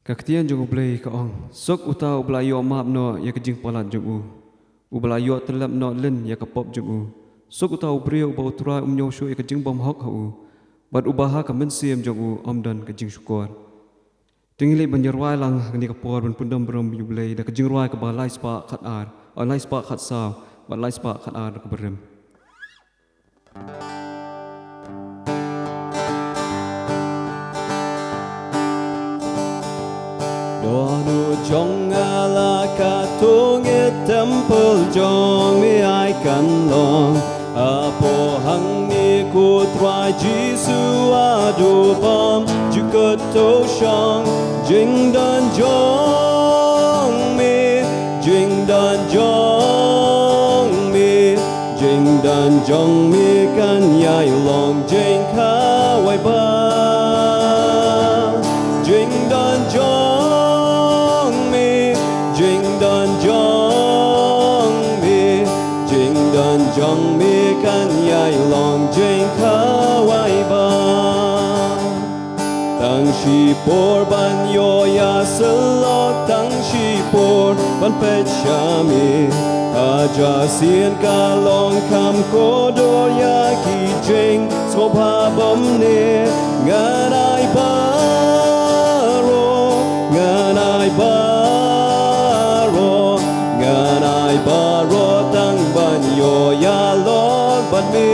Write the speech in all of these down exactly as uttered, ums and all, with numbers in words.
Ka ktien jong U Blei ka ong, suk uta uba la ïoh map noh ïa ka jingpalat jong u, uba la ïoh tyllep noh lin ïa ka pop jong u. Suk uta u briew uba U Trai um ñiew shuh ïa ka jingbymhok ha u, bad uba ha ka mynsiem jong u ym don ka jingshukor. Te ngi leit ban ïa rwai lang ha kane ka por ban pyndem burom ïa U Blei da ka jingrwai kaba lai spah khat ar, ah, lai spah khat saw, bad lai spah khat ar da kaba rim. Dohnud jong nga la katto ngi, temple jong me ai kan long hapoh hangne, ko Trai Jisu, haduh bymjukut to shong. Jingdon jong me, jingdon jong me, jingdon jong me kan ïai long jingkhawai bha. Jingdon jong me, jingdon jong me, jingdon jong me kan ïai long jingkhawai bha. Tang shipor ban ïoh ïasyllok, tang shipor ban peit sha me. Hajar sien ka long kham kordor ïa ki jingsngewbha bymne. Ngan ai baroh, ngan ai baroh, ngan ai baroh tang ban ïoh ïalok bad me.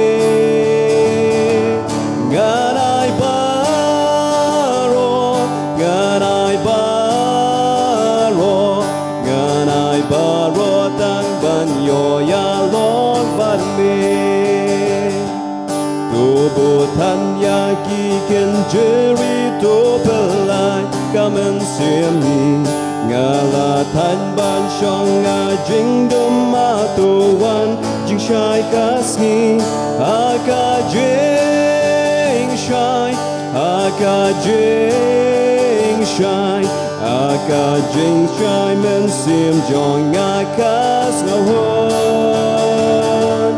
Ngan ai baroh, ngan ai baroh, ngan ai baroh tang ban ïoh ïalok bad me. To bud than ïa ki kynjri, to pynlait ka mynsiem me. Nga la thait ban shong ha jingdum, ma to wan jingshai ka sngi. Ha ka jingshai, ha ka jingshai, ha ka jingshai mynsiem jong nga ka sngewhun.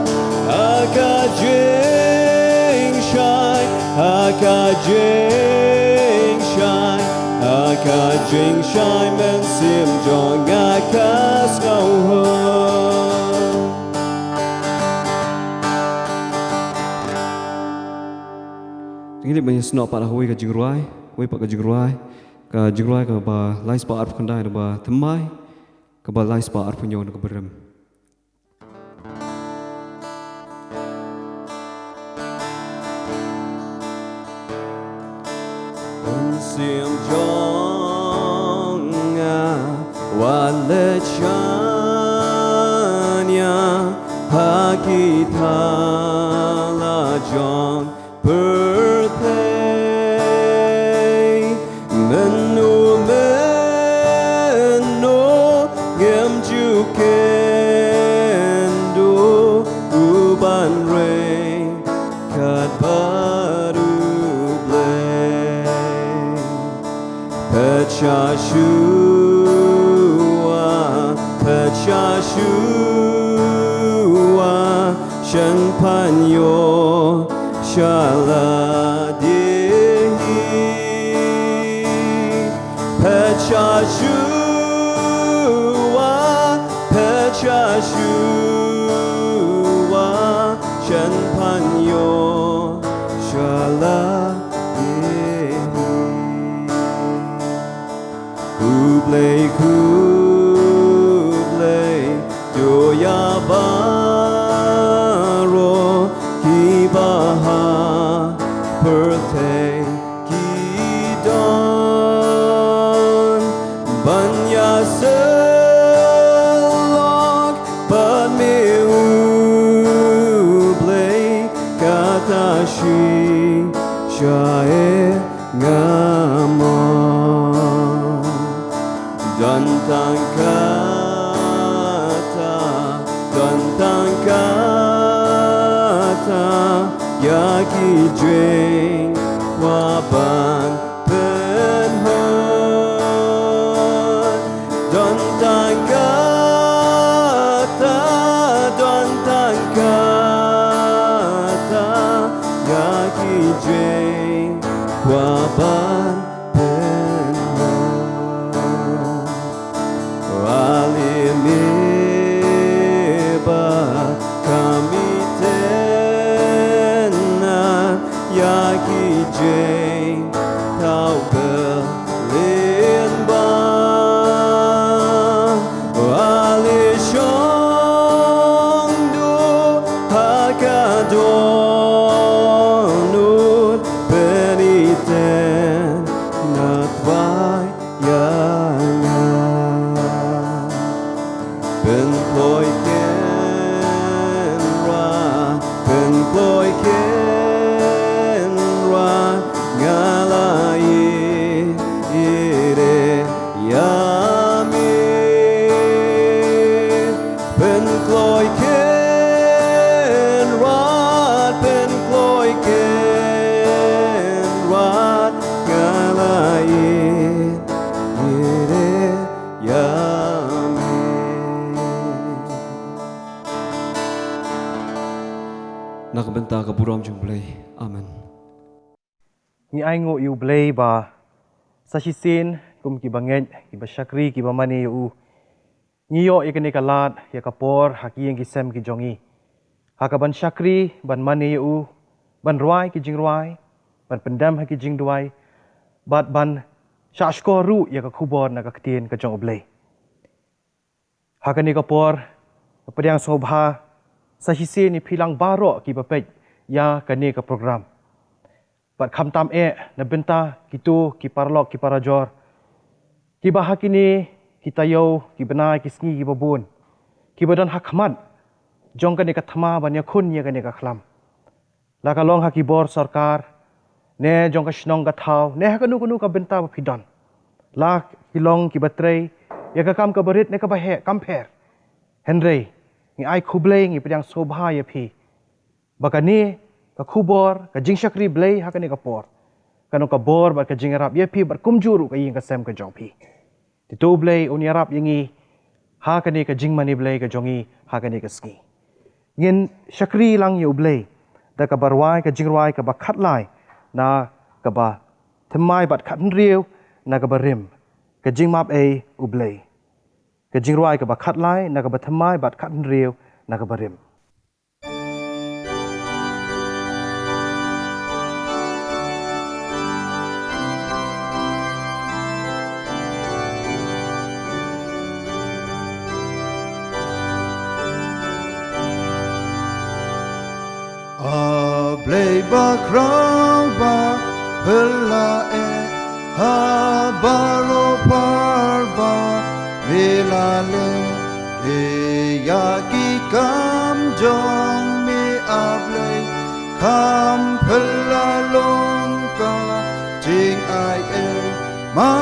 Ha ka jingshai, ha ka jingshai, ha ka jingshai mynsiem jong nga ka sngewhun. Te ngi leit ban ïasnoh pat ha kawei ka jingrwai, kawei pat ka jingrwai, ka jingrwai kaba lai spah arphew khyndai na kaba thymmai, kaba lai spah arphew hynñiew na kaba rim. Mynsiem jong nga wat leit shaniah ha ki thala jong pyrthei. Mynno mynno ngim ju kynduh u ban rei kat bad U Blei. Pyrshah shuwa, pyrshah shuwa, shen pan ïoh sha lade hi. Pyrshah shuwa, pyrshah shuwa, shen pan ïoh sha lade hi. Khublei, khublei, to ïa baroh kiba ha pyrthei ki don ban ïasyllok bad me U Blei, kata shi sha e nga mo. Don tang kata, don tang kata ïa ki jingkwah ban pynhun. Don tang kata, don tang kata ïa ki jingkwah ban pynhun. Ka burom jong U Blei. Amen. Ngi ainguh ïa U Blei ba sa shisien kum kiba ngeit, kiba shakri, kiba mane ïa u, ngi ïoh ïa kane ka lad, ïa ka por ha ki ïing ki sem ki jong ngi, ha kaban shakri, ban mane ïa u, ban rwai ki jingrwai, ban pyndem ha ki jingduwai, bad ban shahshkor ruh ïa ka khubor na ka ktien ka jong U Blei. Ha kane ka por, pdiang sngewbha, sa shisien ïa phi lang baroh kiba peit ïa kane ka program. Bad khamtam eh na bynta kito ki paralok ki parajor, kiba ha kine ki taïew, ki bnai, ki sngi kiba bun, kiba don ha khmat jong kane ka thma ban ïakhun ïa kane ka khlam. La ka long ha ki bor sorkar, ne jong ka shnong ka thaw, ne ha kano kano ka bynta ba phi don. La ki long kiba trei ïa ka kam kaba rit ne kaba heh, kam pher. Hynrei ngi ai khublei, ngi pdiang sngewbha ïa phi ba kane ka khubor, ka jingshakri Blei ha kane ka por, kan long ka bor bad ka jingïarap ïa phi bad kumjuh ruh ka ïing ka sem ka jong phi. Te to U Blei un ïarap ïa ngi ha kane ka jingmane Blei ka jong ngi ha kane ka sngi. Ngin shakri lang ïa U Blei da kaba rwai ka jingrwai kaba khatlai na kaba thymmai bad khathynriew na kaba rim. Ka jingmap ei U Blei. Ka jingrwai kaba khatlai na kaba thymmai bad khathynriew na kaba rim. A Blei bakhraw ba phylla eh, ha baroh par ba me la leh, ïa ki kam jong me A Blei, kham phylla long ka jingai eh. Ma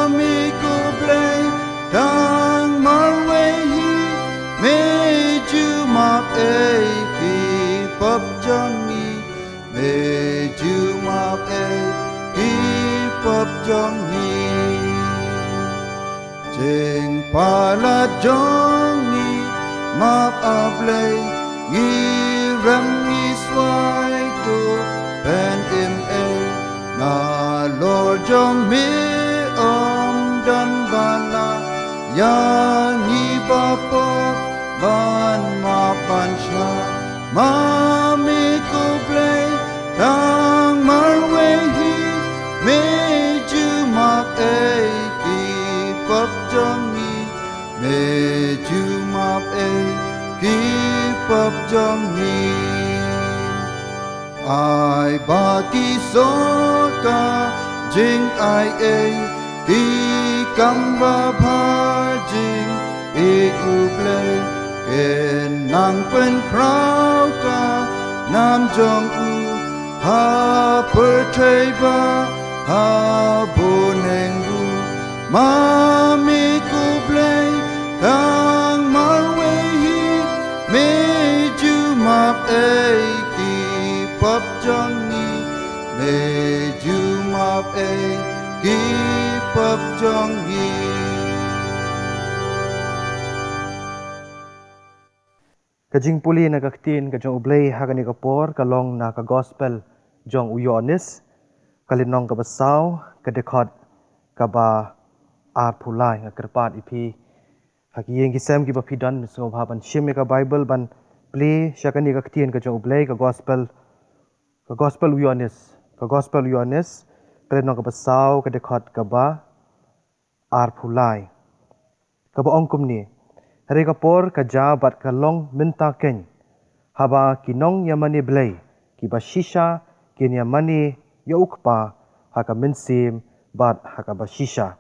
me khublei tang marwei hi, me ju map ei ki pop jong ngi, me ju map ei ki pop jong ngi. Jingpalat jong ngi map A Blei, ngi rem ngi swai to pyn-im ei. Nalor jong me ym don ba lah ïa ngi ba pop ban map ban shah. Ma me khublei tang marwei hi, me ju map ei ki pop jong ngi, me ju map ei ki pop jong ngi. Ai ba ki soh ka jingai ei, ki kam babha jingïeit U Blei, kin nang pynkhraw ka nam jong u ha pyrthei bad ha bneng ruh. Ma me khublei tang marwei hi, me ju map ei ki pop jong ngi, me ju map ei ki pop jong ngi. Ka jingpule na ka ktien ka jong U Blei ha kane ka por ka long na ka Gospel jong u Ïoannis, ka lynnong kaba saw, ka dkhot kaba arphew lai. Nga kyrpad ïa phi ha ki ïing ki sem kiba phi don, sngewbha ban shim ïa ka Baibl ban plie sha kane ka ktien ka jong U Blei, ka Gospel, ka Gospel u Ïoannis, ka Gospel u Ïoannis, ka lynnong kaba saw, ka dkhot kaba arphew lai, kaba ong kumne: Hynrei ka por ka jia bad ka long mynta keiñ, haba ki nongïamane Blei kiba shisha kin ïamane ïa u Kpa ha ka mynsiem bad ha kaba shisha,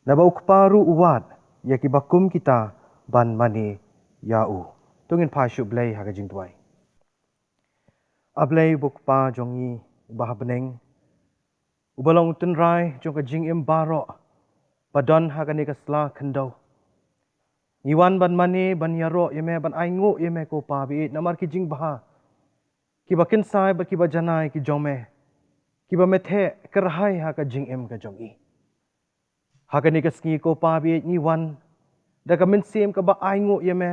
naba u Kpa ruh u wad ïa kiba kum kita ban mane ïa u. To ngin phai sha U Blei ha ka jingduwai. A Blei, U Kpa jong ngi uba ha bneng, uba long u tynrai jong ka jingim baroh ba don ha kane ka sla khyndew, ngi wan ban mane, ban ïaroh ïa me, ban ainguh ïa me, ko Pa baieit, namar ki jingbha kiba kynsai bad kiba janai ki jong me, kiba me theh kyrhai ha ka jingim ka jong ngi. Ha kane ka sngi, ko Pa baieit, ngi wan da ka mynsiem kaba ainguh ïa me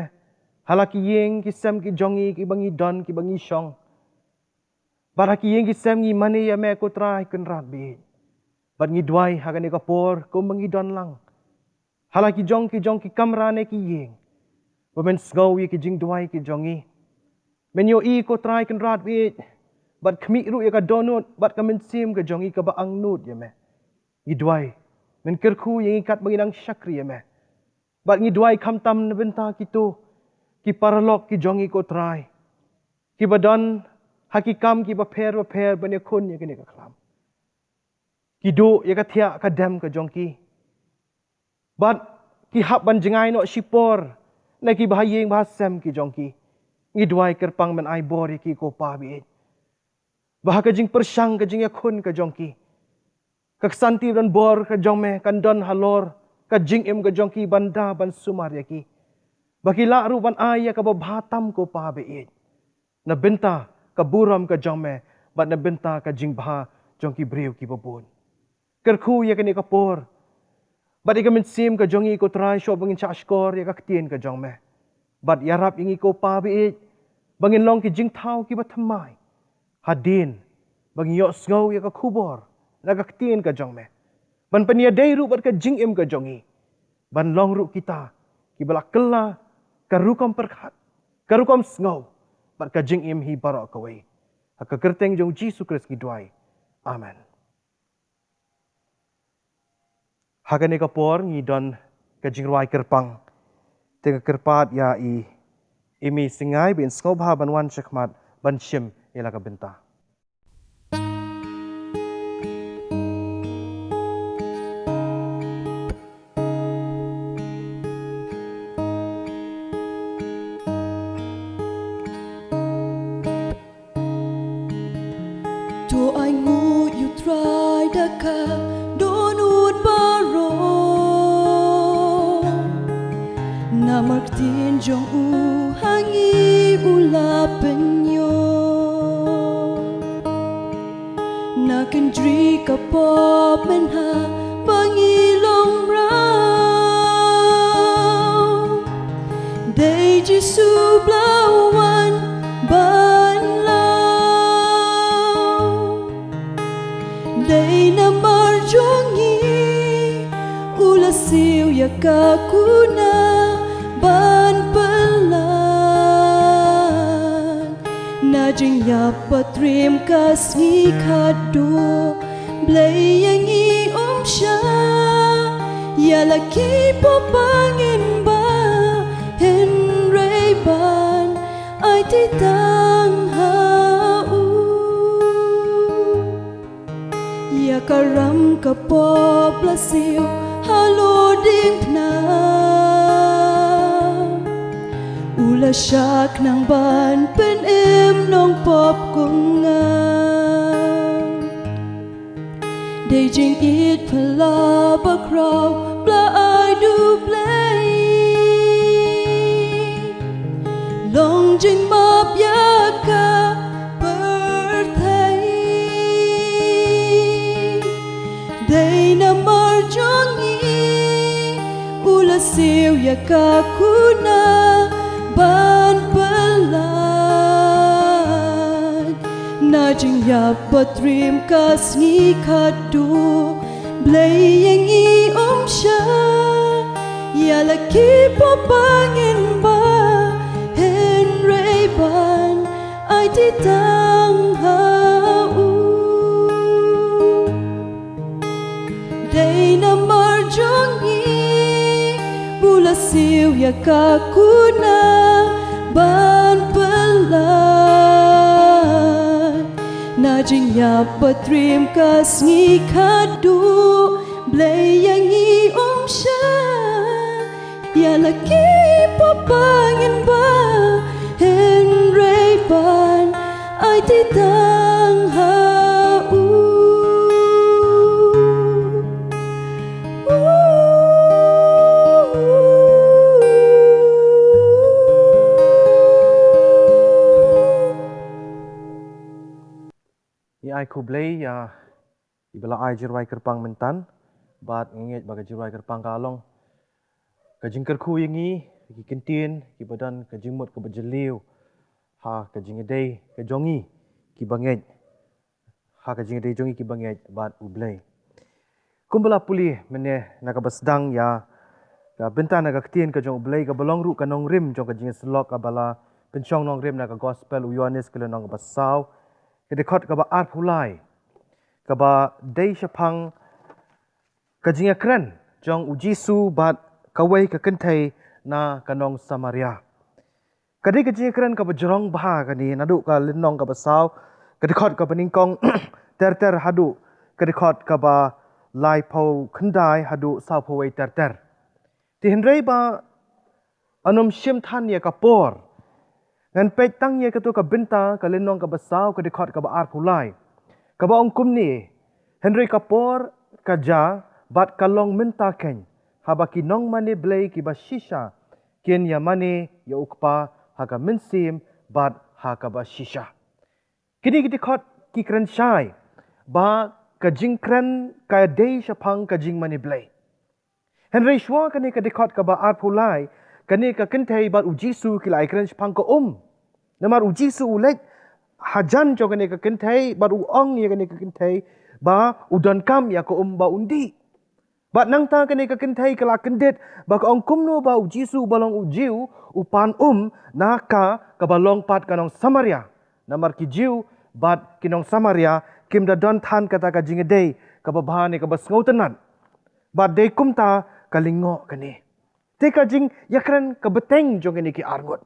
ha la ki ïing ki sem ki jong ngi, kiba ngi don, kiba ngi shong. Bad ha ki ïing ki sem ngi mane ïa me ko Trai Kynrad baieit. Bad ngi duwai ha kane ka por kumba ngi don lang ha la ki jong ki jong ki kamra ne ki ïing, ba men sngew ïa ki jingduwai ki jong ngi. Men ïohi ko Trai Kynrad baieit, bad khmih ruh ïa ka dohnud bad ka mynsiem ka jong ngi kaba angnud ïa me. Ngi duwai men kyrkhu ïa ngi katba ngi nang shakri ïa me. Bad ngi duwai khamtam na bynta kito ki paralok ki jong ngi ko Trai, kiba don ha ki kam kiba pher ba pher ban ïakhun ïa kane ka khlam. Ki duh ïa ka thiah ka dem ka jong ki, bad ki hap ban jngai noh shipor na ki bahaïing bahasem ki jong ki. Ngi duwai kyrpang men ai bor ïa ki ko Pa baieit, ba ha ka jingpyrshang ka jingïakhun ka jong ki, ka ksanti ba donbor ka jong me kan don halor ka jingim ka jong ki ban da ban sumar ïa ki, ba ki lah ruh ban ai ïa kaba bha tam ko Pa baieit, na bynta ka burom ka jong me bad na bynta ka jingbha jong ki briew kiba bun. Kyrkhu ïa kane ka por bad ïa ka mynsiem ka jong ngi ko Trai, shwa ba ngin shah shkor ïa ka ktien ka jong me. Bad ïarap ïa ngi ko Pa baieit, ba ngin long ki jingthaw kiba thymmai hadien ba ngin ïohsngew ïa ka khubor na ka ktien ka jong me, ban pynïadei ruh bad ka jingim ka jong ngi, ban long ruh kita kiba la kylla ka rukom pyrkhat, ka rukom sngew bad ka jingim hi baroh kawei. Ha ka kyrteng jong Jisu Khrist ngi duwai. Amen. Ha kane ka por ngi don ka jingrwai kyrpang. Te nga kyrpad ïa i Imi Singai ba in sngewbha ban wan shakhmat ban shim ïa la ka bynta. To ai nguh ïa u Trai da ka dohnud baroh. Namar ktien jong u ha ngi u la pynïoh. Na kynjri ka pop mynha ba ngi long mraw. Dei Jisu ba la wan ban law. Dei namar jong ngi u la siew ïa ka kuna ban pyllait. Na jingïap ba triem ka sngi khadduh, Blei ïa ngi um shah ïa la ki pop ba ngin bah, hynrei ban aiti tang ha u. Ïa ka ram ka pop la siew halor diengphna, u la shah khnang ban pynim nongpop kum nga. Dei jingïeit phylla bakhraw ba la ai da u Blei, long jingmap ïa ka pyrthei. Dei namar jong ngi u la siew ïa ka kuna ban pyllait. Na jingïap ba triem ka sngi khadduh, Blei ïa ngi um shah ïa la ki pop ba ngin bah, hynrei ban aiti tang ha u. Dei namar jong ngi u la siew ïa ka kuna ban pyllait. Na jingïap ba triem ka sngi khadduh, Blei ïa ngi um shah ïa la ki pop ba ngin bah, hynrei ban aiti tang ha u. Ngi ai khublei ïa iba la ai jingrwai kyrpang mynta, bad nga ngeit ba ka jingrwai kyrpang ka long ka jingkyrkhu ïa ngi, ki kyntien kiba don ka jingmut kaba jylliew ha ka jingïadei ka jong ngi kiba ngeit Ha ka jingdei jong ngi ki bangeit bad U Blei. Kumba la pule mynne na kaba sdang ïa ka bynta na ka ktien ka jong U Blei kaba long ruh ka nongrim jong ka jingïasyllok kaba la pynshong nongrim na ka gospel u Ïoannis ka lynnong kaba saw, ka dkhot kaba arphew lai, kaba dei shaphang ka jingïakren jong U Jisu bad kawei ka kynthei na ka nong Samaria. Ka dei ka jingïakren kaba jrong bha kane naduh ka lynnong kaba saw, ka dkhot kaba nyngkong ter ter haduh ka dkhot kaba laiphew khyndai haduh sawphew wei ter ter. Te hynrei ba yn ym shim than ïa ka por, ngan peit tang ïa kato ka bynta ka lynnong kaba saw ka dkhot kaba arphew lai, kaba ong kumne: Hynrei ka por ka jia bad ka long mynta keiñ, haba ki nongmane Blei kiba shisha kin ïamane ïa U Kpa ha ka mynsiem bad ha kaba shisha. Kine ki dkhot ki kren shai ba ka jingkren ka dei shaphang ka jingmane Blei. Hynrei shuwa kane ka dkhot kaba arphew lai, kane ka kynthei bad U Jisu ki la ïakren shaphang ka um. Namar U Jisu u leit hajan jong kane ka kynthei bad u ong ïa kane ka kynthei ba u donkam ïa ka um ba un dih. Bad nangta kane ka kynthei ka la kyndit ba ka ong kumno ba U Jisu ba long u Jiw u pan um na ka kaba long pat ka nong Samaria. Namar ki Jiw bad ki nong Samaria kim da don than kata ka jingïadei kaba bha ne kaba sngewtynnat. Bad dei kumta ka lyngngoh kane. Te ka jingïakren ka bteng jong kine ki arngut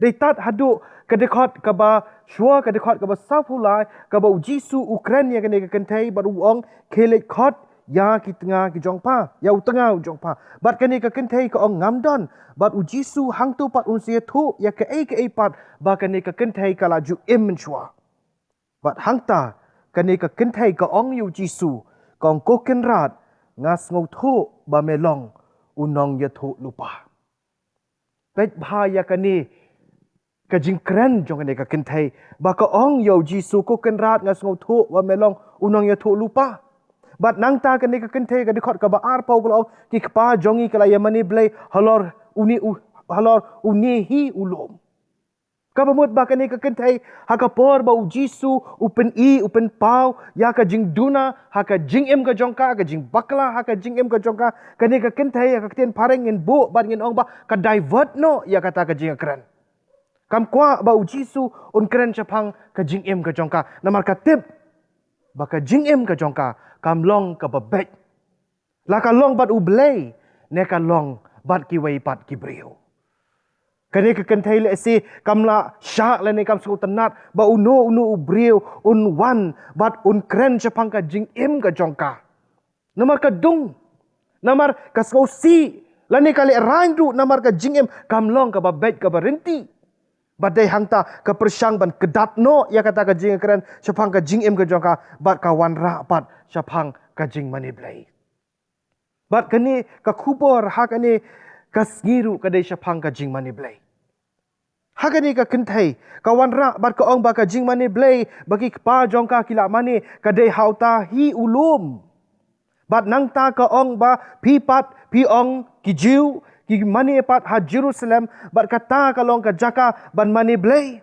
dei tad haduh ka dkhot kaba shuwa, ka dkhot kaba sawphew lai, kaba U Jisu u kren ïa kane ka kynthei bad u ong, khie leit khot ïa ki tnga ki jong pha, ïa u tnga u jong pha. Bad kane ka kynthei ka ong, ngam don. Bad U Jisu hangto pat un sa ïathuh ïa kaei kaei pat ba kane ka kynthei ka la ju im mynshuwa. Bad hangta kane ka kynthei ka ong ïa U Jisu, ka ong, ko Kynrad, nga sngewthuh ba me long u nongïathuhlypa. Peit bha ïa kane ka jingkren jong kane ka kynthei ba ka ong ïa U Jisu, ko Kynrad, nga sngewthuh ba me long u nongïathuhlypa. Bad nangta kane ka kynthei ka dkhot kaba arphew ka la ong, ki kpa jong ngi ki la ïamane Blei halor une u, halor une hi u lum. Kaba mut ba kane ka kynthei ha ka por ba U Jisu u pyni, u pynpaw ïa ka jingduna ha ka jingim ka jong ka, ka jingbakla ha ka jingim ka jong ka, kane ka kynthei ha ka ktien phareng ngin buh bad ngin ong ba ka divert noh ïa kata ka jingkren. Kam kwah ba U Jisu un kren shaphang ka jingim ka jong ka, namar ka tip ba ka jingim ka jong ka kam long kaba beit. La ka long bad U Blei ne ka long bad kiwei pat ki briew. Kane ka kynthei lehse kam lah shah lane kam sngewtynnat ba uno uno u briew un wan bad un kren shaphang ka jingim ka jong ka. Namar ka dung, namar ka sngewsih lane ka lehraiñ ruh, namar ka jingim kam long kaba beit kaba rynti. Bad dei hangta ka pyrshang ban kdat noh ïa kata ka jingkren shaphang ka jingim ka jong ka, bad ka wanrah pat shaphang ka jingmane Blei. Bad kane ka khubor ha kane ka sngi ruh ka dei shaphang ka jingmane Blei. Ha kane ka kynthei ka wanrah bad ka ong ba ka jingmane Blei ba ki kpa jong ka ki la mane ka dei ha uta hi u lum. Bad nangta ka ong ba phi pat phi ong ki Jiw ki mane pat ha Jerusalem, bad kata ka long ka jaka ban mane Blei.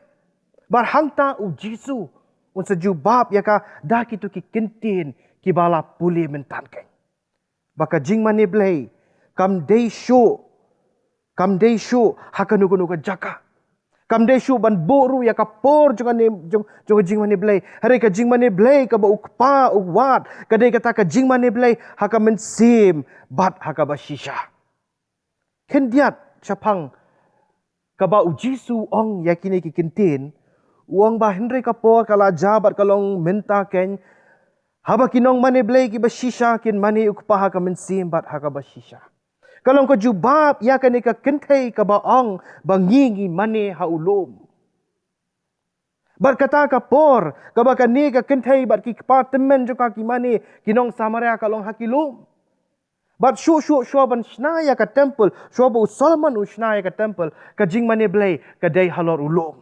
Bad hangta U Jisu un sa jubab ïa ka da kito ki kyntien kiba la pule mynta keiñ, ba ka jingmane Blei kam dei shuh, kam dei shuh ha kano kano ka jaka. Kam dei shuh ban buh ruh ïa ka por jong kane, jong, jong ka jingmane Blei. Hynrei ka jingmane Blei kaba U Kpa u wad ka dei kata ka jingmane Blei ha ka mynsiem bad ha kaba shisha. Khyndiat shaphang kaba U Jisu u ong ïa kine ki kyntien, u ong ba hynrei ka por ka la jia bad ka long mynta keiñ, haba ki nongmane Blei kiba shisha kin mane U Kpa ha ka mynsiem bad ha kaba shisha. Ka long ka jubab ïa kane ka kynthei kaba ong ba ngi ngi mane ha u lum. Bad kata ka por kaba kane ka kynthei bad ki kpa tymmen jong ka ki mane, ki nong Samaria, ka long ha ki lum. Bad shuh shuh shuwa ban shna ïa ka temple, shuwa ba u Solomon u shna ïa ka temple, ka jingmane Blei ka dei halor u lum.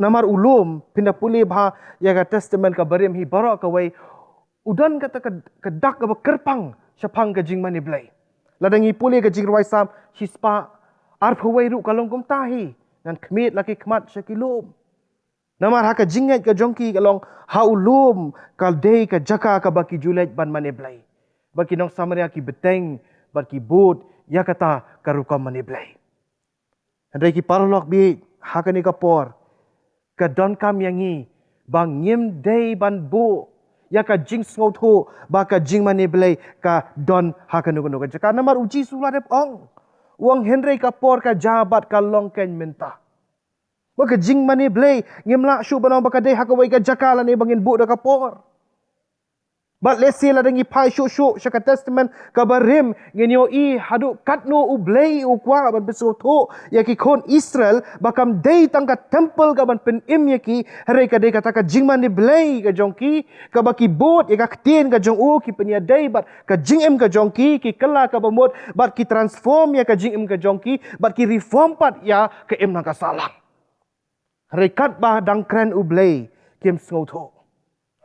Namar u lum, phin da pule bha ïa ka Testament kaba rim hi baroh kawei, u don kata ka, ka dak kaba kyrpang shaphang ka jingmane Blei. Lada ngi pule ka Jingrwai Salm shispah arphew wei ruh ka long kumta hi, ngan khmied la ki khmat sha ki lum. Namar ha ka jingngeit ka jong ki ka long ha u lum ka dei ka jaka kaba ki ju leit ban mane blei. Bad ki nong Samaria ki bteng bad ki bud ïa kata ka rukom mane blei. Hynrei ki paralok baieit, ha kane ka por ka donkam ïa ngi ba ngim dei ban buh ïa ka jingsngewthuh ba ka jingmane blei ka don ha kano kano ka jaka. Namar u Jisu la dep ong, u ong hynrei ka por ka jia bad ka long kein mynta. Ba ka jingmane blei ngim lah shuh ban ong ba ka dei ha kawei ka jaka lane ba ngin buh da ka por. Bad lehse lada ngi phai shuh shuh sha ka Testament kaba rim, ngin ïohi haduh katno u Blei u kwah ban pynsngewthuh ïa ki khun Israel ba kam dei tang ka temple kaban pynim ïa ki, hynrei ka dei kata ka jingmane blei ka jong ki, kaba ki bud ïa ka ktien ka jong u, ki pynïadei bad ka jingim ka jong ki, ki kylla kaba mut bad ki transform ïa ka jingim ka jong ki, bad ki reform pat ïa ka imlang ka sahlang. Hynrei katba dang kren u Blei kim sngewthuh.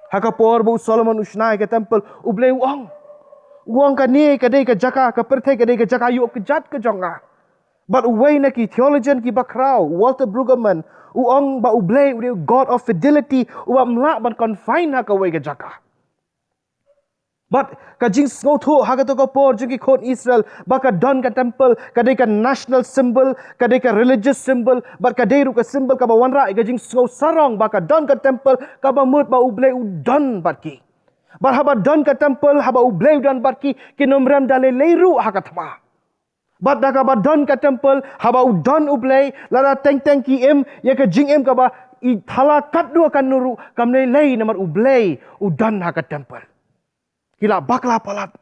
Ha ka por ba u Solomon u shna ïa ka temple, u Blei u ong, u ong kane ka dei ka jaka, ka pyrthei ka dei ka jaka ïuh kjat ka jong nga. Bad uwei na ki theologian kiba khraw, Walter Brueggemann, u ong ba u Blei u dei God of fidelity, uba ym lah ban confine ha kawei ka jaka. Bad ka jingsngewthuh ha kato ka por jong ki khun Israel ba ka don ka temple ka dei ka national symbol, ka dei ka religious symbol, bad ka dei ruh ka symbol kaba wanrah ïa ka jingsngew sarong ba ka don ka temple, kaba mut ba u Blei u don bad ki. Bad haba don ka temple, haba u Blei u don bad ki, kin ym rem da lei lei ruh ha ka thma. Bad da kaba don ka temple, haba u don u Blei, lada teng teng ki im ïa ka jingim kaba i thala katno katno ruh kam lei lei, namar u Blei u don ha ka temple. Ki la bakla palat.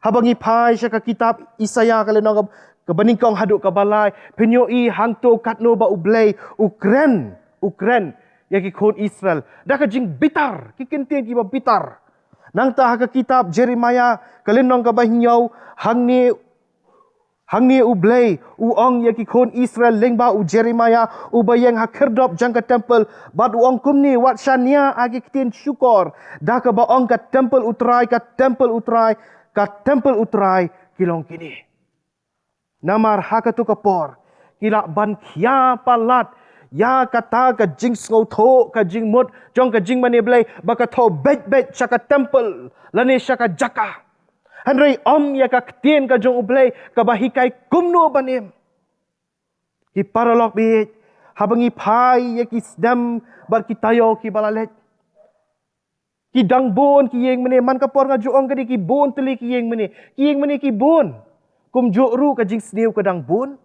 Haba ngi phai sha ka kitab Isaiah ka lynnong kaba nyngkong haduh kaba lai, phin ïohi hangto katno ba u Blei u kren, u kren ïa ki khun Israel da ka jingbitar, ki kyntien kiba bitar. Nangta ha ka kitab Jeremiah ka lynnong kaba hynñiew, hangne, hangne u Blei u ong ïa ki khun Israel lyngba u Jeremiah uba ïeng ha khyrdop jong ka temple, bad u ong kumne, wat shaniah ha ki ktien shukor da kaba ong, ka temple u Trai, ka temple u Trai, ka temple u Trai ki long kine. Namar ha kato ka por ki lah ban khia palat ïa kata ka jingsngewthuh, ka jingmut jong ka jingmane blei ba ka thoh beit beit sha ka temple lane sha ka jaka, hynrei ym ïa ka ktien ka jong u Blei kaba hikai kumno ban im. Ki paralok baieit, haba ngi phai ïa ki snem bad ki taïew kiba la leit, ki dang bun ki ïing mane. Man ka por nga ju ong ka dei ki bun tylli ki ïing mane. Ki ïing mane ki bun. Kumjuh ruh ka jingsniew ka dang bun.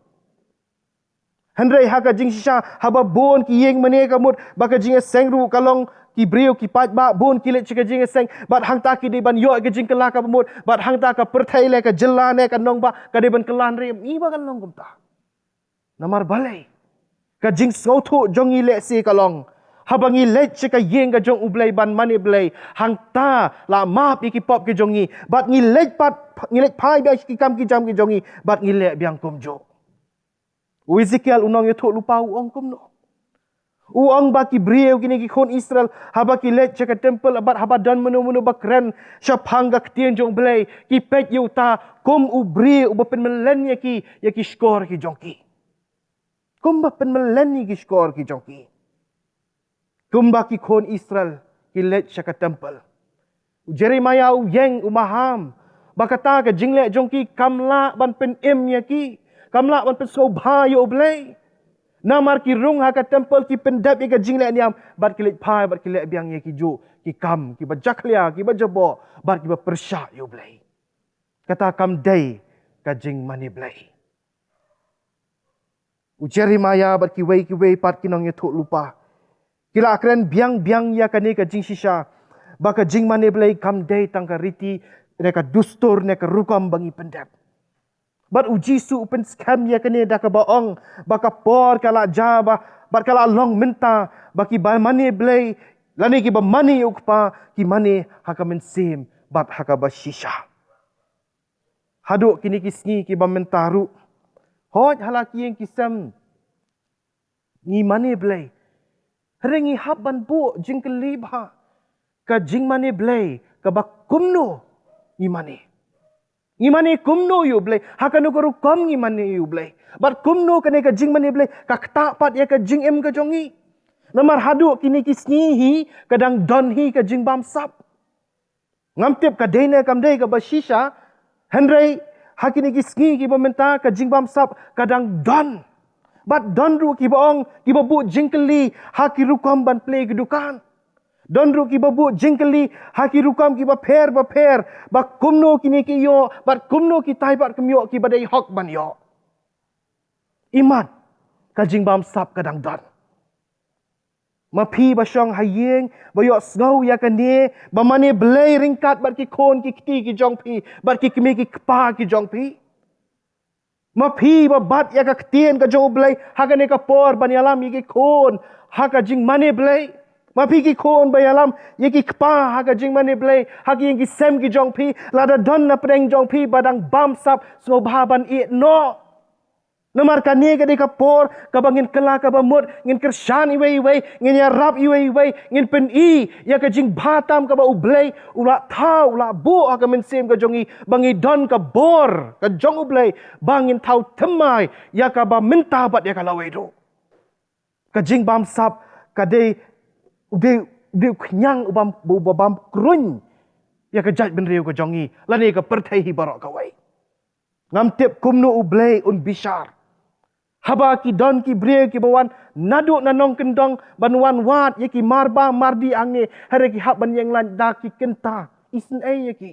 Hynrei ha ka jingshisha, haba bun ki ïing mane, ka mut ba ka jingïaseng ruh ka long ki briew ki paidbah, bun ki leit sha ka jingïaseng. Bad hangta ki dei ban ïoh ka jingkylla kaba mut. Bad hangta ka pyrthei leh, ka jylla ne ka nongbah ka dei ban kylla, hynrei ym i ba kan long kumta. Namar balei? Ka jingsngewthuh jong ngi lehse ka long, haba ngi leit sha ka ïing ka jong u Blei ban mane blei, hangta la map ïa ki pop ki jong ngi, bad ngi leit pat, ngi leit phai biang sha ki kam ki jam ki jong ngi, bad ngi leh biang kumjuh. U Ezekiel u nongïathuhlypa u ong kumno? U ong ba ki briew kine, ki khun Israel, haba ki leit sha ka temple bad haba don mano mano ba kren shaphang ka ktien jong u Blei, ki peit ïa uta kum u briew uba pynmyllen ïa ki, ïa ki shkor ki jong ki. Kumba pynmyllen ïa ki shkor ki jong ki. Kumba ki khun Israel ki leit sha ka temple, u Jeremiah u ïeng, u maham ba kata ka jingleh jong ki kam lah ban pynim ïa ki, kam lah ban pynsngewbha ïa u Blei. Namar ki rung ha ka temple, ki pyndep ïa ka jingleh niam, bad ki leit phai bad ki leh biang ïa kijuh ki kam kiba jakhlia, kiba jaboh, bad kiba pyrshah ïa u Blei. Kata kam dei ka jingmane blei. U Jeremiah bad kiwei kiwei pat ki nongïathuhlypa ki la kren biang biang ïa kane ka jingshisha, ba ka jingmane blei kam dei tang ka riti ne ka dustur ne ka rukom ba ngi pyndep. Bad u Jisu u pynskhem ïa kane da kaba ong ba ka por ka la jia, ba, bad ka la long mynta ba kiba mane blei lane kiba mane ïa u Kpa ki mane ha ka mynsiem bad ha kaba shisha. Haduh kine ki sngi kiba mynta ruh, hooid, ha la ki ïing ki sem ngi mane blei. Hynrei ngi hap ban buh jingkylli bha, ka jingmane blei kaba kumno ngi mane? Ngi mane kumno ïa u Blei? Ha kano ka rukom ngi mane ïa u Blei? Bad kumno kane ka jingmane blei ka ktah pat ïa ka jingim ka jong ngi? Namar haduh kine ki sngi hi ka dang don hi ka jingbamsap. Ngam tip ka dei ne kam dei kaba shisha, hynrei ha kine ki sngi kiba mynta ka jingbamsap ka dang don. Bad don ruh kiba ong, kiba buh jingkylli ha ki rukom ban plie ki dukan. Don ruh kiba buh jingkylli ha ki rukom kiba pher ba pher, ba kumno kine ki ïoh, bad kumno kitai bad kum ïoh kiba dei hok ban ïoh. Imat, ka jingbamsap ka dang don. Ma phi ba shong ha ïing, ba ïohsngew ïa kane, ba mane Blei ryngkat bad ki khun ki kti ki jong phi, bad ki kmie ki kpa ki jong phi. Ma phi ba bat ïa ka ktien ka jong U Blei ha kane ka por ban ïalam ïa ki khun ha ka jingmane Blei. Ma phi ki khun ba ïalam ïa ki kpa ha ka jingmane Blei, ha ki ïing ki sem ki jong phi, lada don na pdeng jong phi ba dang bamsap, sngewbha ban ïeh noh. Namar kane ka dei ka por kaba ngin kylla kaba mut, ngin kyrshan iwei iwei, ngin ïarap iwei iwei, ngin pyni ïa ka jingbha tam kaba U Blei u la thaw, u la buh ha ka mynsiem ka jong ngi, ba ngi don ka bor ka jong U Blei, ba ngin thaw thymmai ïa kaba mynta bad ïa ka lawei ruh. Ka jingbamsap ka dei, u dei, u dei u khñiang u bam, u bam kruiñ ïa ka jaitbynriew ka jong ngi, lane ka pyrthei hi baroh kawei. Ngam tip kumno U Blei un bishar. Haba ki don ki briew kiba wan naduh na nongkyndong ban wan wad ïa ki marbam mardi hangne, hynrei ki hap ban ïeng lait da ki kynta. Isynei ïa ki.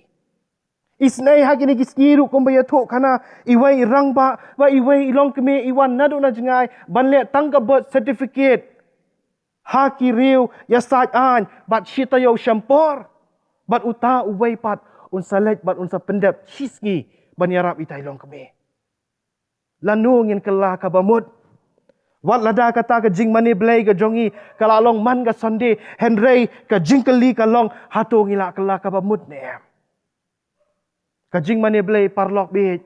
Isynei ha kine ki sngi ruh kumba ïathuh khana, iwei i rangbah, ba iwei i longkmie i wan naduh na jngai ban leh tang ka birth certificate ha ki riew ïasaid aiñ bad shi taïew shempor. Bad uta uwei pat un sa leit bad un sa pyndep shi sngi ban ïarap ita i longkmie. Lano ngin kylla kaba mut? Wat lada kata ka jingmane Blei ka jong ngi ka la long man ka Sunday, hynrei ka jingkylli ka long, hato ngi la kylla kaba mut ne em? Ka jingmane Blei, paralok bad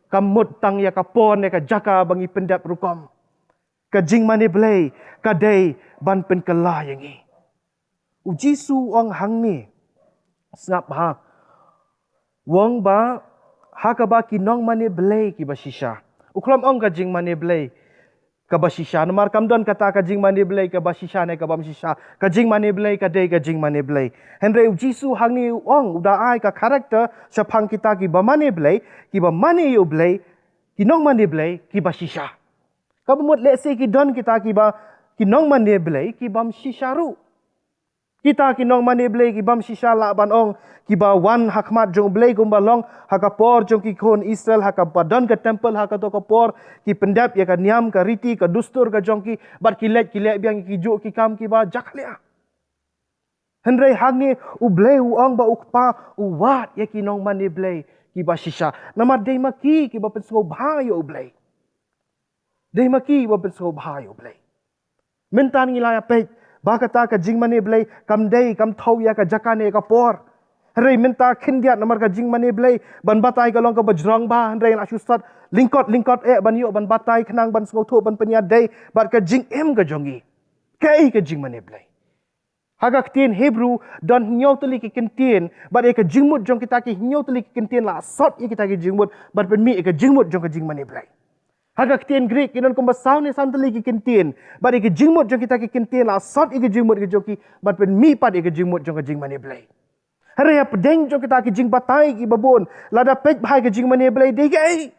kam mut tang ïa ka por ne ka jaka ba ngi pyndep rukom. Ka jingmane Blei ka dei ban pynkylla ïa ngi. U Jisu u ong hangne, sngap bha. U ong ba ha kaba ki nongmane Blei kiba shisha. U khlem ong ka jingmane Blei kaba shisha, namar kam don kata ka jingmane Blei kaba shisha ne kabym shisha. Ka jingmane Blei ka dei ka jingmane Blei. Hynrei U Jisu hangne u ong, u da ai ka character shaphang kita kiba mane Blei, kiba mane ïa U Blei, ki nongmane Blei kiba shisha. Kaba mut lehse ki don kita kiba, ki nongmane Blei kibym shisha ruh. Kita ki nongmane Blei kibym shisha lah ban ong, kiba wan ha khmat jong U Blei kumba long ha ka por jong ki khun Israel, ha kaba don ka temple ha kato ka por, ki pyndep ïa ka niam, ka riti, ka dustur ka jong ki, bad ki leit ki leh biang ïa kijuh ki kam kiba jakhlia. Hynrei hangne U Blei u ong ba U Kpa u wad ïa ki nongmane Blei kiba shisha. Namar dei ma ki kiba pynsngewbha ïa U Blei. Dei ma ki ba pynsngewbha ïa U Blei. Mynta ngi la ïa peit ba kata ka jingmane Blei kam dei, kam thaw ïa ka jaka ne ka por. Hynrei mynta khyndiat, namar ka jingmane Blei ban batai ka long kaba jrong bha, hynrei la shu sat lyngkot lyngkot eh ban ïoh ban batai khnang ban sngewthuh ban pynïadei bad ka jingim ka jong ngi. Kaei ka jingmane Blei? Ha ka ktien Hebru don hynñiew tylli ki kyntien, bad ïa ka jingmut jong kita ki hynñiew tylli ki kyntien la sot ïa kita ki jingmut ban pynmih ïa ka jingmut jong ka jingmane Blei. Ha ka ktien Grik ki don kumba saw ne san tylli ki kyntien, bad ïa ka jingmut jong kita ki kyntien la sot ïa ka jingmut ka jong ki ban pynmih pat ïa ka jingmut jong ka jingmane Blei. Hynrei hapdeng jong kita ki jingbatai kiba bun, lada peit bha ïa ka jingmane Blei dei kaei?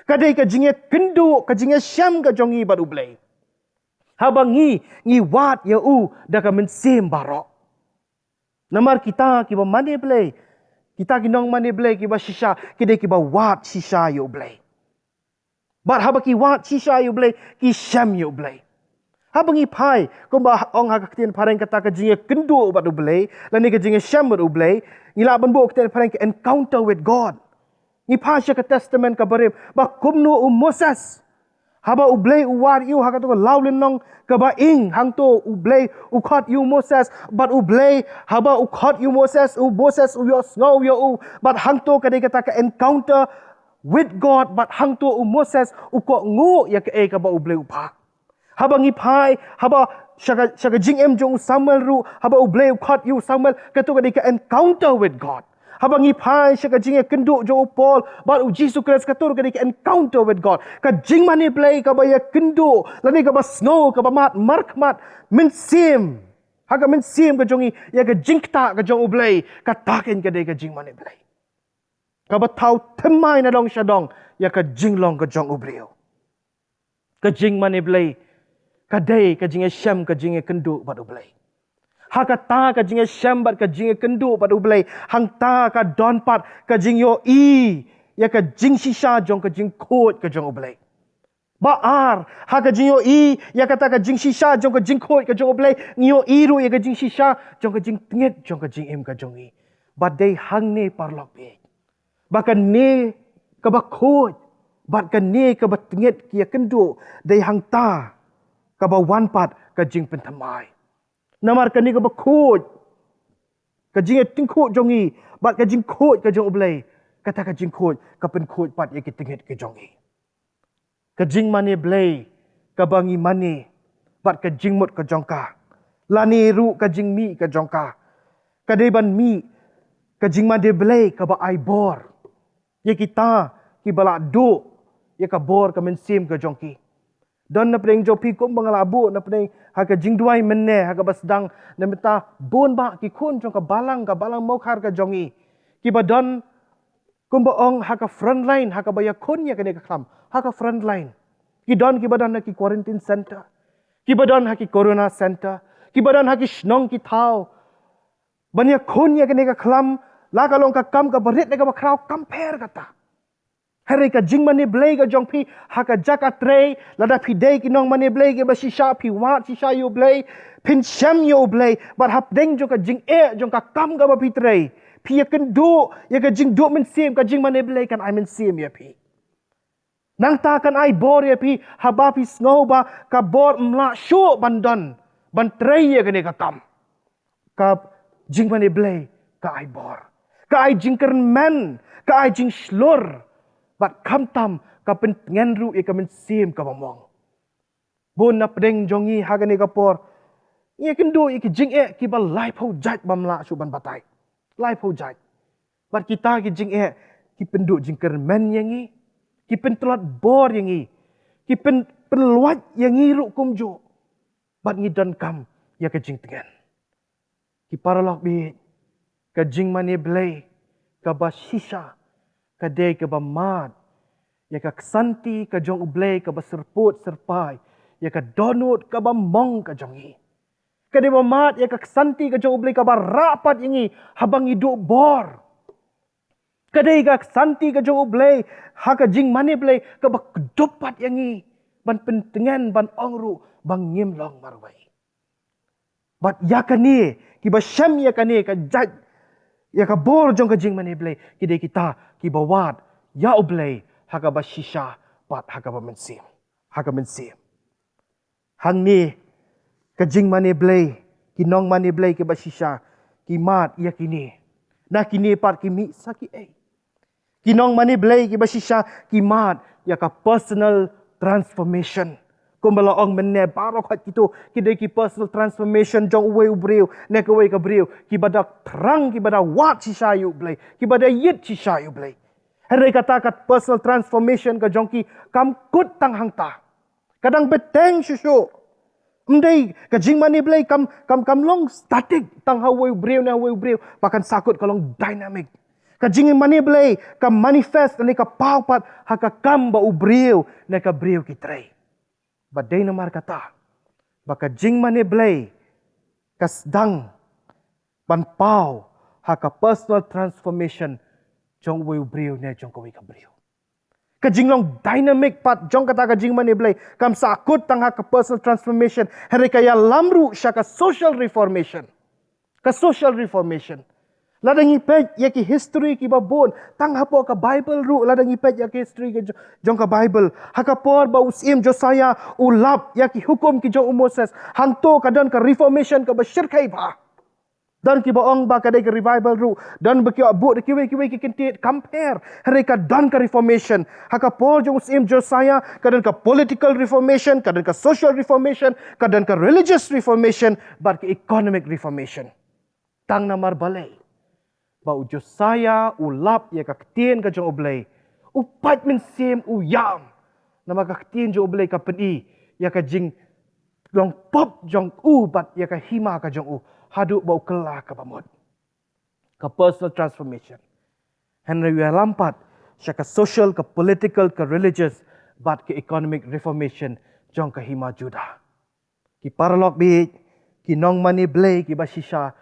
Ka dei ka jingïakynduh, ka jingïashem ka jong ngi bad U Blei. Haba ngi, ngi wad ïa U da ka mynsiem baroh. Namar kita kiba mane Blei, kita ki nongmane Blei kiba shisha, ki dei kiba wad shisha ïa U Blei. Bad haba ki wad shisha ïa U Blei, ki shem ïa U Blei. Haba ngi phai, kumba ong ha ka ktien phareng kata ka jingïakynduh bad U Blei, lane ka jingïashem bad U Blei, ngi lah ban buh ka ktien phareng ka encounter with God. Ngi phai sha ka Testament kaba rim, ba kumno u Moses, haba U Blei u wad ïa u ha kato ka lawlynnong kaba ing, hangto U Blei u khot ïa u Moses, bad U Blei, haba u khot ïa u Moses, u Moses u ïohsngew ïa u, bad hangto ka dei kata ka encounter with God, bad hangto u Moses u kohnguh ïa kaei kaba U Blei u phah. Haba ngi phai, haba sha ka, sha ka jingim jong u Samuel ruh, haba U Blei u khot ïa u Samuel, kato ka dei ka encounter with God. Haba ngi phai sha ka jingïakynduh jong u Paul bad u Jisu Khrist, ka tur ka dei ka encounter with God. Ka jingmane Blei kaba ïakynduh, lane kaba sngew, kaba mad markhmat mynsiem. Ha ka mynsiem ka jong ngi ïa ka jingktah ka jong U Blei, kata kein ka dei ka jingmane Blei. Kaba thaw thymmai na dong sha dong ïa ka jinglong ka jong u briew. Ka jingmane Blei ka dei ka jingïashem, ka jingïakynduh bad U Blei. Ha kata ka jingïashem bad ka jingïakynduh bad U Blei, hangta ka don pat ka jingïohi ïa ka jingshisha jong ka jingkhuid ka jong U Blei. Ba ar, ha ka jingïohi ïa kata ka jingshisha jong ka jingkhuid ka jong U Blei, ngi ïohi ruh ïa ka jingshisha jong ka jingtngit jong ka jingim ka jong ngi. Ba dei hangne, paralok baieit, ba kane kaba khuid bad kane kaba tngit ki ïakynduh, dei hangta kaba wan pat ka jingpynthymmai. Namar kane kaba khuid, ka jingïatyngkhuid jong ngi bad ka jingkhuid ka jong U Blei, kata ka jingkhuid ka pynkhuid pat ïa ki tngit ki jong ngi. Ka jingmane Blei kaba ngi mane bad ka jingmut ka jong ka, lane ruh ka jingmih ka jong ka, ka dei ban mih ka jingmane Blei kaba ai bor ïa kita kiba la duh ïa ka bor ka mynsiem ka jong ki. Don na pdeng jong phi, kumba nga la buh na pdeng ha ka jingduwai mynne, ha kaba sdang, na mynta bun bah ki khun jong ka balang, ka Balang Mawkhar ka jong ngi, kiba don, kumba ong, ha ka front line, ha kaba ïakhun ïa kane ka khlam, ha ka front line. Ki don kiba don ha ki quarantine center, kiba don ha ki corona center, kiba don ha ki shnong ki thaw ban ïakhun ïa kane ka khlam, la ka long ka kam kaba rit ne kaba khraw, kam pher kata. Hynrei ka jingmane Blei ka jong phi ha ka jaka trei, lada phi dei ki nongmane Blei kiba shisha, phi wad shisha ïa U Blei, phin shem ïa U Blei, bad hapdeng jong ka jingeh jong ka kam kaba phi trei, phi ïakynduh ïa ka jingduh mynsiem, ka jingmane Blei kan ai mynsiem ïa phi. Nangta kan ai bor ïa phi haba phi sngew ba ka bor ym lah shuh ban don ban trei ïa kane ka kam. Ka jingmane Blei ka ai bor, ka ai jingkyrmen, ka ai jingshlur, bad khamtam ka pyntngen ruh ïa ka mynsiem kaba mong. Bun na pdeng jong ngi ha kane ka por, ngi ïakynduh ïa ki jingeh kiba laiphew jait bym lah shuh ban batai. Laiphew jait. Bad kita ki jingeh ki pynduh jingkyrmen ïa ngi, ki pyntlot bor ïa ngi, ki pyn, pynlwait ïa ngi ruh kumjuh. Bad ngi donkam ïa ka jingtngen. Ki paralok baieit, ka jingmane Blei kaba shisha ka dei kaba mad ïa ka ksanti ka jong U Blei kaba syrpud syrpai ïa ka dohnud kaba mong ka jong ngi. Ka dei ba mad ïa ka ksanti ka jong U Blei kaba rah pat ïa ngi haba ngi duh bor. Ka dei ka ksanti ka jong U Blei ha ka jingmane Blei kaba kdup pat ïa ngi ban pyntngen, ban ong ruh ba ngim long marwei. Bad ïa kane, kiba shem ïa kane ka jait, ïa ka bor jong ka jingmane Blei, ki dei kita kiba wad ïa U Blei ha kaba shisha bad ha kaba mynsiem, ha ka mynsiem. Hangne ka jingmane Blei, ki nongmane Blei kiba shisha ki mad ïa kine. Na kine pat ki mih sa kiei? Ki nongmane Blei kiba shisha ki mad ïa ka personal transformation. Kumba la ong mynne, baroh kito ki dei ki personal transformation jong uwei u briew ne kawei ka briew, kiba da thrang, kiba da wad shisha ïa U Blei, kiba da ïeit shisha ïa U Blei. Hynrei kata ka personal transformation ka jong ki kam kut tang hangta. Ka dang bteng shuh shuh. Ym dei, ka jingmane Blei kam, kam, kam long static tang ha uwei u briew ne ha uwei u briew, ba kan sa kut, ka long dynamic. Ka jingmane Blei ka manifest ne ka paw pat ha ka kam ba u briew ne ka briew ki trei. Ba dei namar kata ba ka jingmane Blei ka sdang ban paw ha ka personal transformation jong uwei u briew ne jong kawei ka briew. Ka jinglong dynamic pat jong kata ka jingmane Blei kam sa kut tang ha ka personal transformation, hynrei ka ïalam ruh sha ka social reformation. Ka social reformation. Lada ngi peit ïa ki history kiba bun tang hapoh ka Bible ruh, lada ngi peit ïa ki history ki jong, jong ka Bible, ha ka por ba u Syiem Josiah u lap ïa ki hukum ki jong u Moses, hangto ka don ka reformation kaba shyrkhei bha. Don kiba ong ba ka dei ka revival ruh, don ba ki ong ba da kiwei kiwei ki kynthei, kam pher. Hynrei ka don ka reformation. Ha ka por jong u Syiem Josiah ka don ka political reformation, ka don ka social reformation, ka don ka religious reformation, bad ka economic reformation. Tang namar balei? ba u Josiah u lap ïa ka ktien ka jong U Blei, u pait mynsiem u ïam. Namar ka ktien jong U Blei ka pyni ïa ka jinglong pop jong u bad ïa ka hima ka jong u, haduh ba u kylla kaba mut. Ka personal transformation. Hynrei u ïalam pat sha ka social, ka political, ka religious bad ka economic reformation jong ka hima Judah. Ki paralok baieit, ki nongmane Blei kiba shisha,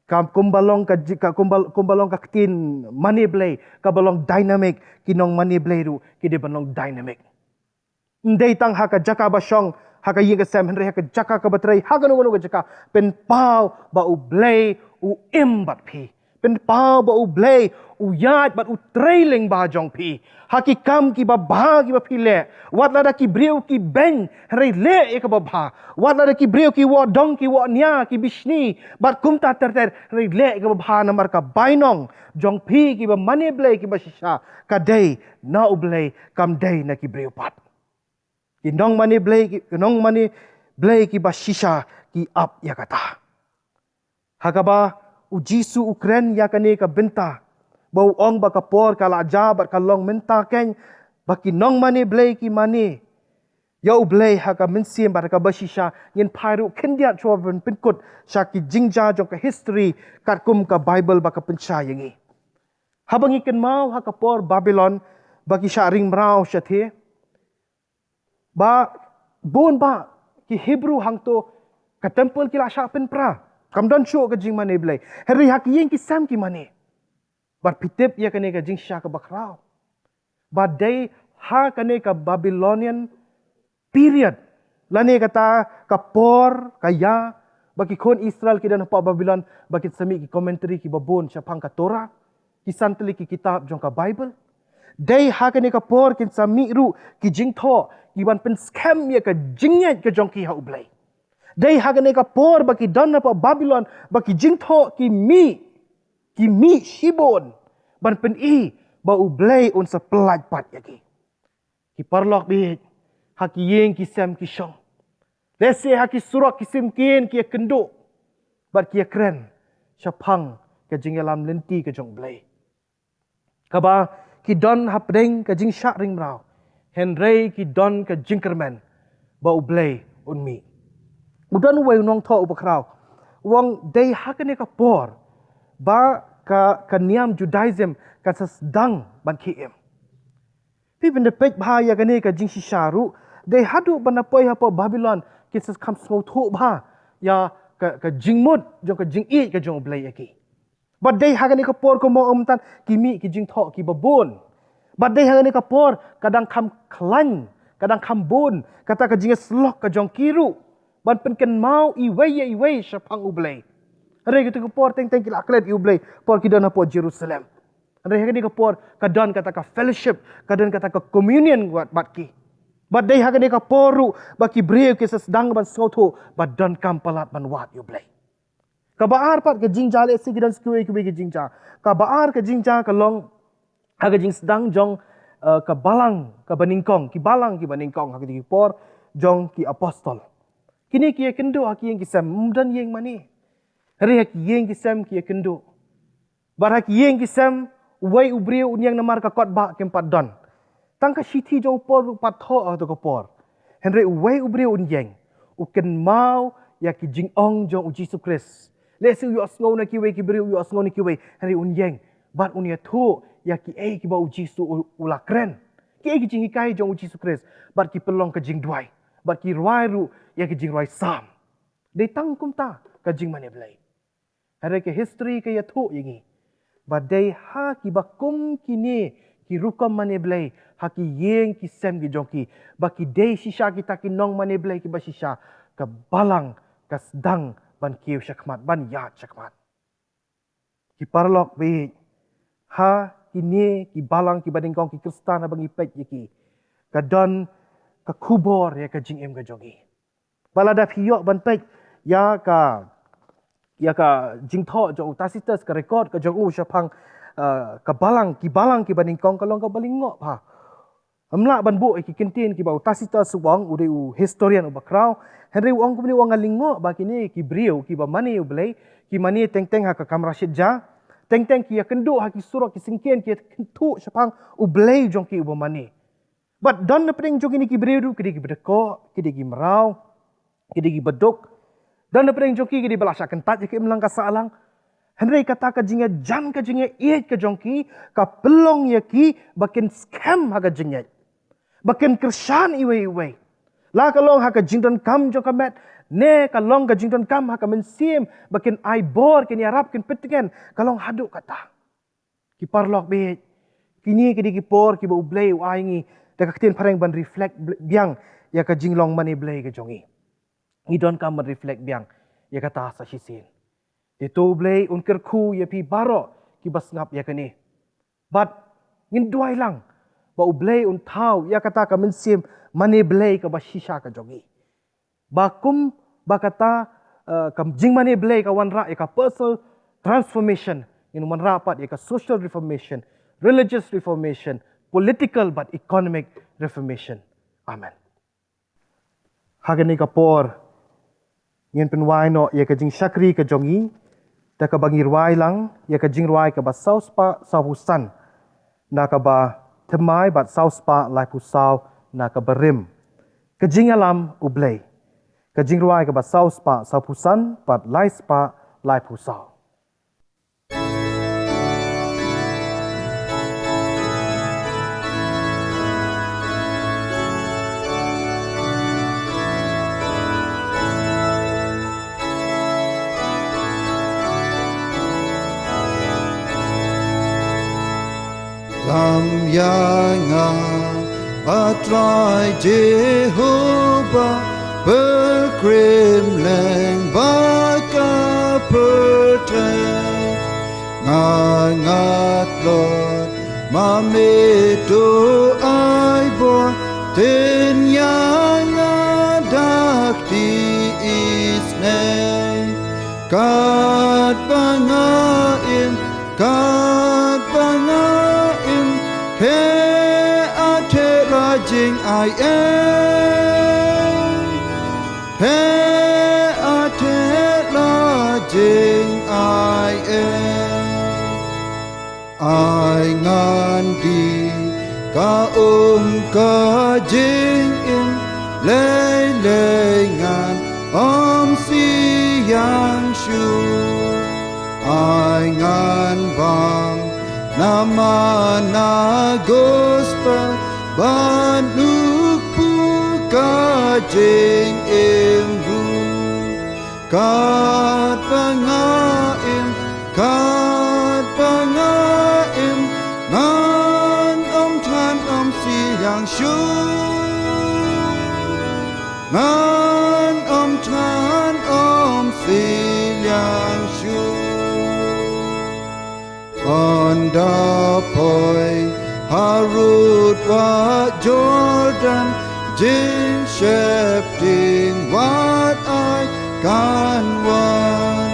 ka kumba long ka ji-, ka kumba, kumba long ka ktien mane Blei kaba long dynamic, ki nongmane Blei ruh ki dei ban long dynamic. Ym dei tang ha ka jaka ba shong ha ka ïing ka sem, hynrei ha ka jaka kaba trei, ha kano kano ka jaka, pynpaw ba U Blei u im bad phi. Pynpaw ba U Blei u ïaid bad u trei lyngba jong phi ha ki kam kiba bha kiba phi leh. Wat lada ki briew ki beiñ, hynrei leh ïa kaba bha. Wat lada ki briew ki wad dong, ki wad nia, ki bishni bad kumta ter ter, hynrei leh ïa kaba bha, namar ka bainong jong phi kiba mane Blei kiba shisha ka dei na U Blei, kam dei na ki briew pat. Ki nongmane Blei, ki nongmane Blei kiba shisha ki ap ïa kata. Ha kaba U Jisu u kren ïa kane ka bynta, ba u ong ba ka por ka la jia bad ka long mynta keiñ ba ki nongmane Blei ki mane ïa U Blei ha ka mynsiem bad ha kaba shisha. Ngin phai ruh khyndiat shuwa ban pynkut sha ki jingjia jong ka history katkum ka Baibl ba ka pynshai ïa ngi. Haba ngi kynmaw ha ka por Babilon ba ki shah ring mraw shathie, ba bun ba ki Hebru hangto ka temple ki la shah pynpra. Kam don shuh ka jingmane Blei. Hynrei ha ki ïing ki sem ki mane. Bad phi tip ïa kane ka jingshisha kaba khraw, ba dei ha kane ka Babylonian period, lane kata ka por ka ïa ba ki khun Israel ki don hapoh Babilon ba kin sa mih ki commentary kiba bun shaphang ka Torah, ki san tylli ki kitab jong ka Baibl. Dei ha kane ka por kin sa mih ruh ki jingthoh ki ban pynskhem ïa ka jingngeit ka jong ki ha U Blei. Dei ha kane ka por ba ki don hapoh Babilon ba ki jingthoh ki mih, ki mih shibun ban pyni ba U Blei un sa pyllait pat ïa ki. Ki paralok baieit, ha ki ïing ki sem ki shong, lehse ha ki surok ki syngkien ki ïakynduh bad ki ïakren shaphang ka jingïalam lynti ka jong U Blei, kaba ki don hapdeng ka jingshah ring mraw, hynrei ki don ka jingkyrmen ba U Blei un mih. U don uwei u nongthoh uba khraw u ong, dei ha kane ka por ba ka, ka niam Judaism kan sa sdang ban khie im. Phi pynda peit bha ïa kane ka jingshisha ruh, dei haduh ban da poi hapoh Babilon kin sa kham sngewthuh bha ïa ka, ka jingmut jong ka jingïeit ka jong U Blei ïa ki. Bad dei ha kane ka por kumba ong mynta ki mih ki jingthoh kiba bun. Bad dei ha kane ka por ka dang kham khlaiñ, ka dang kham bun kata ka jingïasyllok ka jong ki ruh ban pynkynmaw iwei ïa iwei shaphang U Blei. Hynrei kata ka por teng teng ki la klet ïa U Blei por ki don hapoh Jerusalem. Hynrei ha kane ka por ka don kata ka fellowship, ka don kata ka communion wat bad ki. Bad dei ha kane ka por ruh ba ki briew ki sa sdang ban sngewthuh ba donkam palat ban wad ïa U Blei. Kaba ar pat ka jingjia, lehse ki don sa kiwei kiwei ki jingjia. Kaba ar ka jingjia ka long ha ka jingsdang jong, eh, ka balang kaba nyngkong, ki balang kiba nyngkong ha kata ki por jong ki apostol. Kine ki ïakynduh ha ki ïing ki sem, ym don ïing mane. Hynrei ha ki ïing ki sem ki ïakynduh. Bad ha ki ïing ki sem, uwei u briew un ïeng namar ka kot bah kim pat don. Tang ka shithi jong u Paul ruh pat thoh ha kato ka por. Hynrei uwei u briew un ïeng, u kynmaw ïa ki jingong jong U Jisu Khrist. Lehse u ïohsngew na kiwei ki briew, u ïohsngew na kiwei, hynrei un ïeng bad un ïathuh ïa kiei kiba U Jisu u, u la kren. Kiei ki jinghikai jong U Jisu Khrist, bad ki pynlong ka jingduwai, bad ki rwai ruh ïa ki jingrwai Salm. Dei tang kumta ka jingmane Blei. Hynrei ka history ka ïathuh ïa ngi ba dei ha kiba kum kine ki rukom mane Blei ha ki ïing ki sem ki jong ki, ba ki dei shisha kita ki nongmane Blei kiba shisha, ka balang ka sdang ban kiew shakhmat, ban ïaid shakhmat. Ki paralok baieit, ha kine ki balang kiba nyngkong, ki Khristan, haba ngi peit ïa ki, ka don ka khubor ïa ka jingim ka jong ngi. Ba lada phi ïoh ban peit ïa ka, ïa ka jingthoh jong u Tacitus, ka record ka jong u shaphang, eh, ka balang, ki balang kiba nyngkong, ka long kaba lyngngoh bha. Ym lah ban buh ïa ki kyntien kiba u Tacitus u ong, u dei u historian uba khraw. Hynrei u ong kumne, u ong, nga lyngngoh ba kine ki briew kiba mane U Blei, ki mane teng teng ha ka kamra shitia, Teng teng ki ïa kynduh ha ki surok, ki syngkien, ki ïa kynduh shaphang U Blei jong ki uba mane. Bad don na pdeng jong kine ki briew ruh, ki dei ki badkoh, ki dei ki mraw, ki dei ki baduk. Don na pdeng jong ki, ki dei ba la shah kyntait ïa ki imlang ka sahlang. Hynrei kata ka jingïajan, ka jingïaieit ka jong ki ka pynlong ïa ki ba kin skhem ha ka jingngeit, ba kin kyrshan iwei ïa iwei. La ka long ha ka jingdonkam jong ka met, ne ka long ka jingdonkam ha ka mynsiem, ba kin ai bor, kin ïarap, kin pyntngen, ka long haduh kata. Ki paralok baieit, kine ki dei ki por kiba U Blei u ai ngi da ka ktien phareng ban reflect bl-, biang ïa ka jinglong mane Blei ka jong ngi. Ngi donkam ban reflect biang ïa kata sa shisien. Te to U Blei un kyrkhu ïa phi baroh kiba sngap ïa kane. Bad ngin duwai lang ba U Blei un thaw ïa kata ka mynsiem mane Blei kaba shisha ka jong ngi. Ba kum ba kata, eh, ka jingmane Blei ka wanrah ïa ka personal transformation, ngin wanrah pat ïa ka social reformation, religious reformation, political bad economic reformation. Amen. Ha kane ka por ngin pynwai noh ïa ka jingshakri ka jong ngi da kaba ngi rwai lang ïa ka jingrwai kaba saw spah saw phew san na kaba thymmai bad saw spah lai phew saw na kaba rim. Ka jingïalam U Blei. Ka jingrwai kaba saw spah saw phew san bad lai spah lai phew saw. Lam ïa nga, A Trai Jehobah, pynkhreh lem bad ka pyrthei. Nga ngat lut, ma me to ai bor, tynrai ïa nga da kti isynei. Katba nga im, katba nga im, phi ïathuh la jingai ei. Phi ïathuh la jingai ei. Ai ngan die ka um ka jingim, lei lei ngan ym siang shuh. Ai ngan bam na mana gospel, ban kyrkhu ka jingim ruh. Katba nga im, katba nga im, ngan ym than ym siang shuh. Ngan ym than ym siang shuh. Ynda poi harud Wad Jordan, jingsheptieng wat ai kan wan.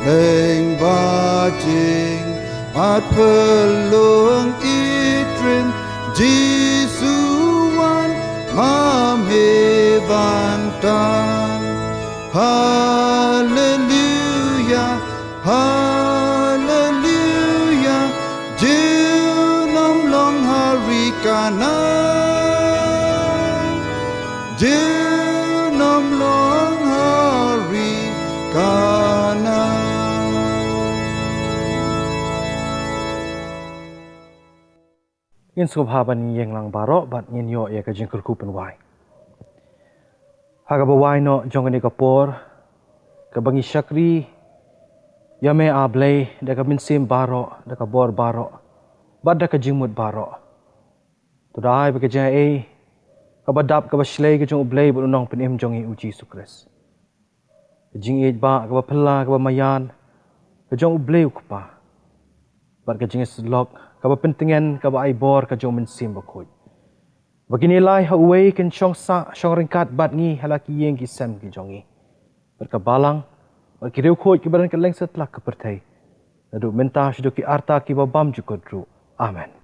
Lyngba jingpyllun Itriem, Jisu wan ma me ban tan. Haleluya, haleluya, jingim ym long ha ri Kanaan, jingim ym long ha ri Kanaan. Ngin sngewbha ban ïeng lang baroh bad ngin ïoh ïa ka jingkyrkhu pynwai. Ha kaba wai noh jong kane ka por, kaba ngi shakri ïa me A Blei da ka mynsiem baroh, da ka bor baroh, bad da ka jingmut baroh. To da ai ba ka jingaiei kaba dap kaba shlei ka jong U Blei bad U Nongpynim jong ngi U Jisu Khrist, ka jingïeit ba kaba phylla kaba maïan ka jong U Blei U Kpa, bad ka jingïasyllok kaba pyntngen kaba ai bor ka jong U Mynsiem Bakhuid, ba kine lai ha uwei kin shong sah shong ryngkat bad ngi ha la ki ïing ki sem ki jong ngi, bad ka balang bad ki riewkhuid kiba don kylleng satlak ka pyrthei, naduh mynta shaduh ki arta kiba bymjukut ruh. Amen.